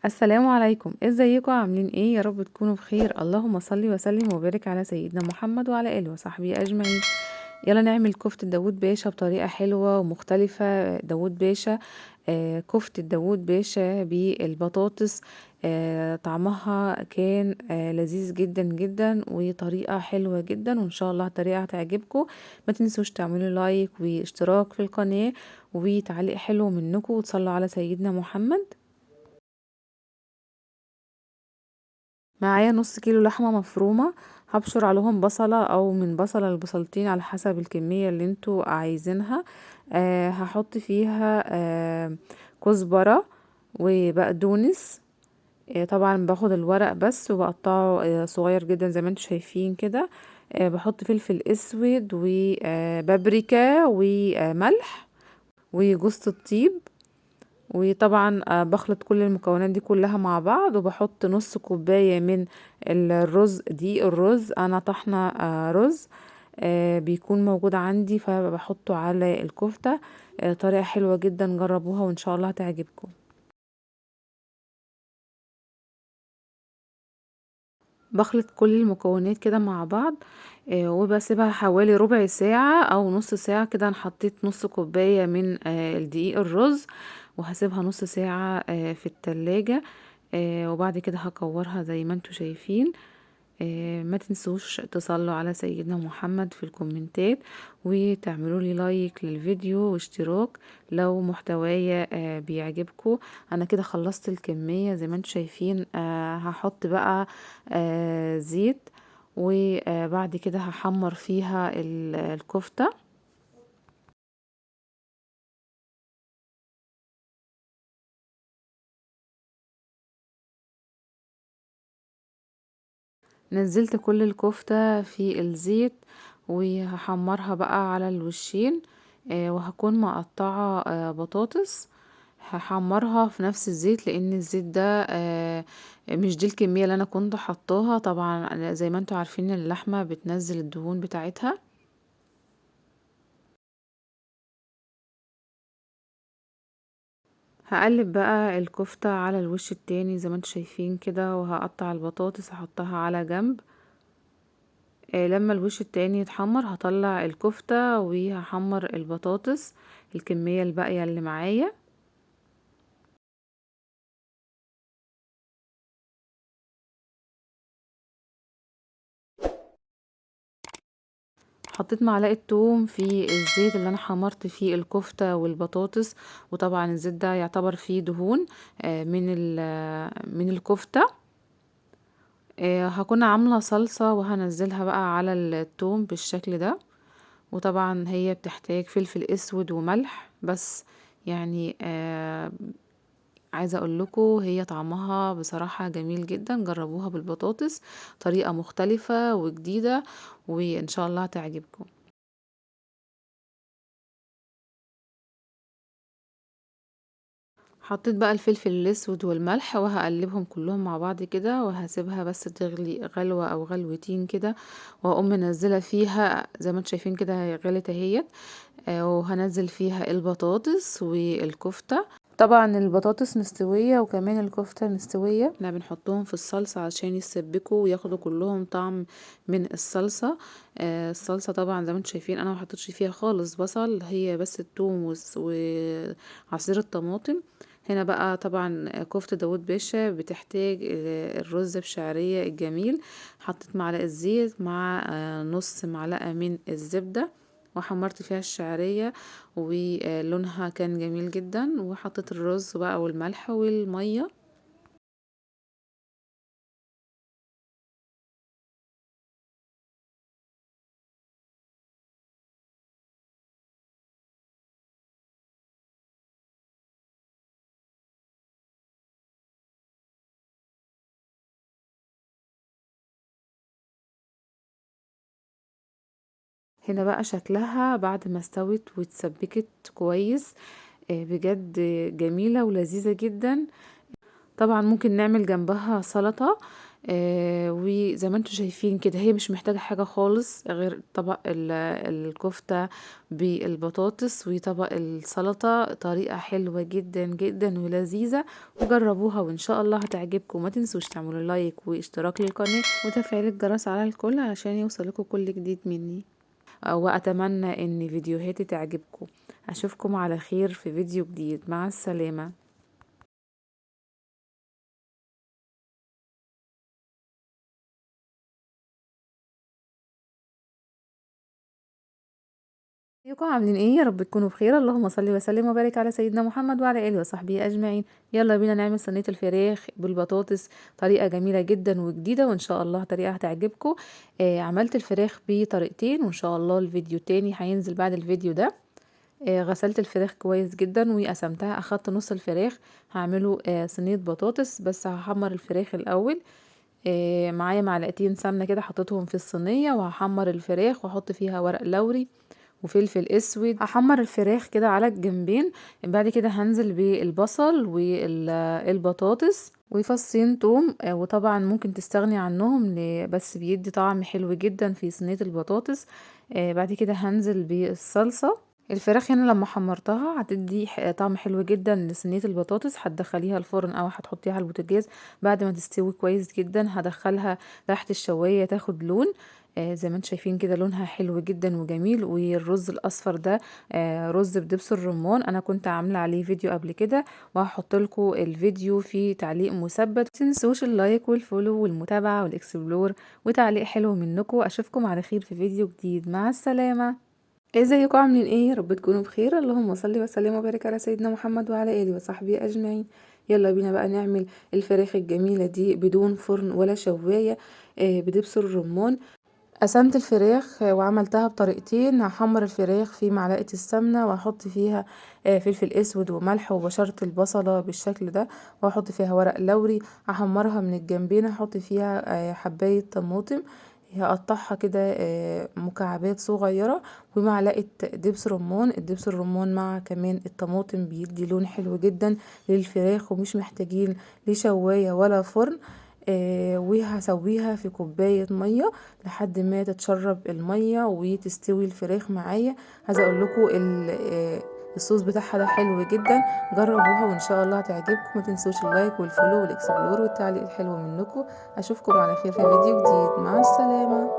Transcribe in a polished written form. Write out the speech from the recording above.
السلام عليكم، ازيكم؟ عاملين ايه؟ يا رب تكونوا بخير. اللهم صل وسلم وبارك على سيدنا محمد وعلى اله وصحبه اجمعين. يلا نعمل كفتة داوود باشا بطريقة حلوة ومختلفة. داوود باشا، كفتة داوود باشا بالبطاطس، طعمها كان لذيذ جدا جدا وطريقة حلوة جدا، وان شاء الله الطريقة هتعجبكم. ما تنسوش تعملوا لايك واشتراك في القناة وتعليق حلو منكم، وتصلوا على سيدنا محمد. معايا نص كيلو لحمة مفرومة، هبشر عليهم بصلة او من بصلة لبصلتين على حسب الكمية اللي انتوا عايزينها. هحط فيها كزبرة وبقدونس. طبعا باخد الورق بس وبقطعه صغير جدا زي ما انتوا شايفين كده. بحط فلفل اسود وبابريكا وملح وجوزة الطيب، وطبعا بخلط كل المكونات دي كلها مع بعض، وبحط نص كوباية من الرز، دقيق الرز، انا طحنة رز، بيكون موجود عندي فبحطه على الكفتة. طريقة حلوة جدا، جربوها وان شاء الله هتعجبكم. بخلط كل المكونات كده مع بعض، وبسيبها حوالي ربع ساعة او نص ساعة كده. انا حطيت نص كوباية من الدقيق الرز، وهسيبها نص ساعة في التلاجة، وبعد كده هكورها زي ما انتوا شايفين. ما تنسوش تصلوا على سيدنا محمد في الكومنتات، وتعملوا لي لايك للفيديو واشتراك لو محتوايا بيعجبكم. انا كده خلصت الكمية زي ما انتوا شايفين. هحط بقى زيت، وبعد كده هحمر فيها الكفتة. نزلت كل الكفتة في الزيت وهحمرها بقى على الوشين، وهكون مقطعة بطاطس، هحمرها في نفس الزيت لان الزيت ده مش دي الكمية اللي انا كنت حطاها. طبعا زي ما انتوا عارفين اللحمة بتنزل الدهون بتاعتها. هقلب بقى الكفتة على الوش التاني زي ما انتوا شايفين كده، وهقطع البطاطس هحطها على جنب. لما الوش التاني يتحمر هطلع الكفتة وهحمر البطاطس الكمية الباقية اللي معايا. حطيت معلقة توم في الزيت اللي انا حمرت فيه الكفتة والبطاطس، وطبعا الزيت ده يعتبر فيه دهون من الكفتة. هكون عاملة صلصة وهنزلها بقى على التوم بالشكل ده، وطبعا هي بتحتاج فلفل اسود وملح بس. عايزة اقول لكم هي طعمها بصراحة جميل جدا، جربوها بالبطاطس، طريقة مختلفة وجديدة وان شاء الله هتعجبكم. حطيت بقى الفلفل الاسود والملح وهقلبهم كلهم مع بعض كده، وهسيبها بس تغلي غلوة او غلوتين كده، واقوم منزلة فيها زي ما انتم شايفين كده هي غلت اهيت، وهنزل فيها البطاطس والكفتة. طبعا البطاطس مستوية وكمان الكفتة مستوية، احنا بنحطهم في الصلصة عشان يسبكوا وياخدوا كلهم طعم من الصلصة. الصلصة طبعا زي ما انتم شايفين انا ما حطيتش فيها خالص بصل، هي بس التوم وعصير الطماطم. هنا بقى طبعا كفتة داوود باشا بتحتاج الرز بشعرية الجميل. حطيت معلقة زيت مع نص معلقة من الزبدة، وحمرت فيها الشعرية ولونها كان جميل جدا، وحطيت الرز بقى والملح والمية. هنا بقى شكلها بعد ما استوت واتسبكت كويس، بجد جميلة ولذيذة جدا. طبعا ممكن نعمل جنبها سلطة. وزي ما انتم شايفين كده هي مش محتاجة حاجة خالص غير طبق الكفتة بالبطاطس وطبق السلطة. طريقة حلوة جدا جدا ولذيذة، وجربوها وان شاء الله هتعجبكم. ما تنسوش تعملوا لايك واشتراك للقناة وتفعيل الجرس على الكل علشان يوصلكم كل جديد مني، واتمنى ان فيديوهاتي تعجبكم. اشوفكم على خير في فيديو جديد، مع السلامة. ازيكم عاملين ايه؟ يا رب تكونوا بخير. اللهم صل وسلم وبارك على سيدنا محمد وعلى اله وصحبه اجمعين. يلا بينا نعمل صينية الفراخ بالبطاطس، طريقه جميلة جدا وجديدة، وان شاء الله طريقه هتعجبكم. عملت الفراخ بطريقتين، وان شاء الله الفيديو التاني هينزل بعد الفيديو ده. غسلت الفراخ كويس جدا وقسمتها، اخدت نص الفراخ هعمله صينية بطاطس، بس هحمر الفراخ الاول. معايا معلقتين سمنه كده حطيتهم في الصينية، وهحمر الفراخ واحط فيها ورق لوري وفلفل اسود. هحمر الفراخ كده على الجنبين. بعد كده هنزل بالبصل والبطاطس وفصين توم، وطبعا ممكن تستغني عنهم بس بيدي طعم حلو جدا في صينية البطاطس. بعد كده هنزل بالصلصة. الفراخ هنا لما حمرتها هتدي طعم حلو جدا لصينية البطاطس. هتدخليها الفرن او هتحطيها على البوتاجاز بعد ما تستوي كويس جدا، هدخلها تحت الشواية تاخد لون. زي ما انتم شايفين كده لونها حلو جدا وجميل. والرز الاصفر ده رز بدبس الرمان، انا كنت عامله عليه فيديو قبل كده، وهحط لكم الفيديو في تعليق مثبت. متنسوش ال like وال follow والمتابعة وال explore وتعليق حلو منكم. اشوفكم على خير في فيديو جديد، مع السلامة. ازيكم عاملين ايه؟ يا رب تكونوا بخير. اللهم صل وسلم وبارك على سيدنا محمد وعلى اله وصحبه اجمعين. يلا بينا بقى نعمل الفراخ الجميلة دي بدون فرن ولا شوايه، بدبس الرمان. قسمت الفراخ وعملتها بطريقتين. هحمر الفراخ في معلقه السمنة واحط فيها فلفل اسود وملح وبشره البصله بالشكل ده، واحط فيها ورق لوري. هحمرها من الجنبين، هحط فيها حبايه طماطم، هقطعها كده مكعبات صغيرة، ومعلقة دبس رمان. الدبس الرمان مع كمان الطماطم بيدي لون حلو جدا للفراخ، ومش محتاجين لشوايه ولا فرن. وهسويها في كوباية مية لحد ما تتشرب المية وتستوي الفراخ معايا. عايزه اقول لكم الصوص بتاعها ده حلو جدا، جربوها وان شاء الله هتعجبكم. ما تنسوش ال like وال follow وال explore والتعليق الحلو منكم. اشوفكم على خير في فيديو جديد، مع السلامة.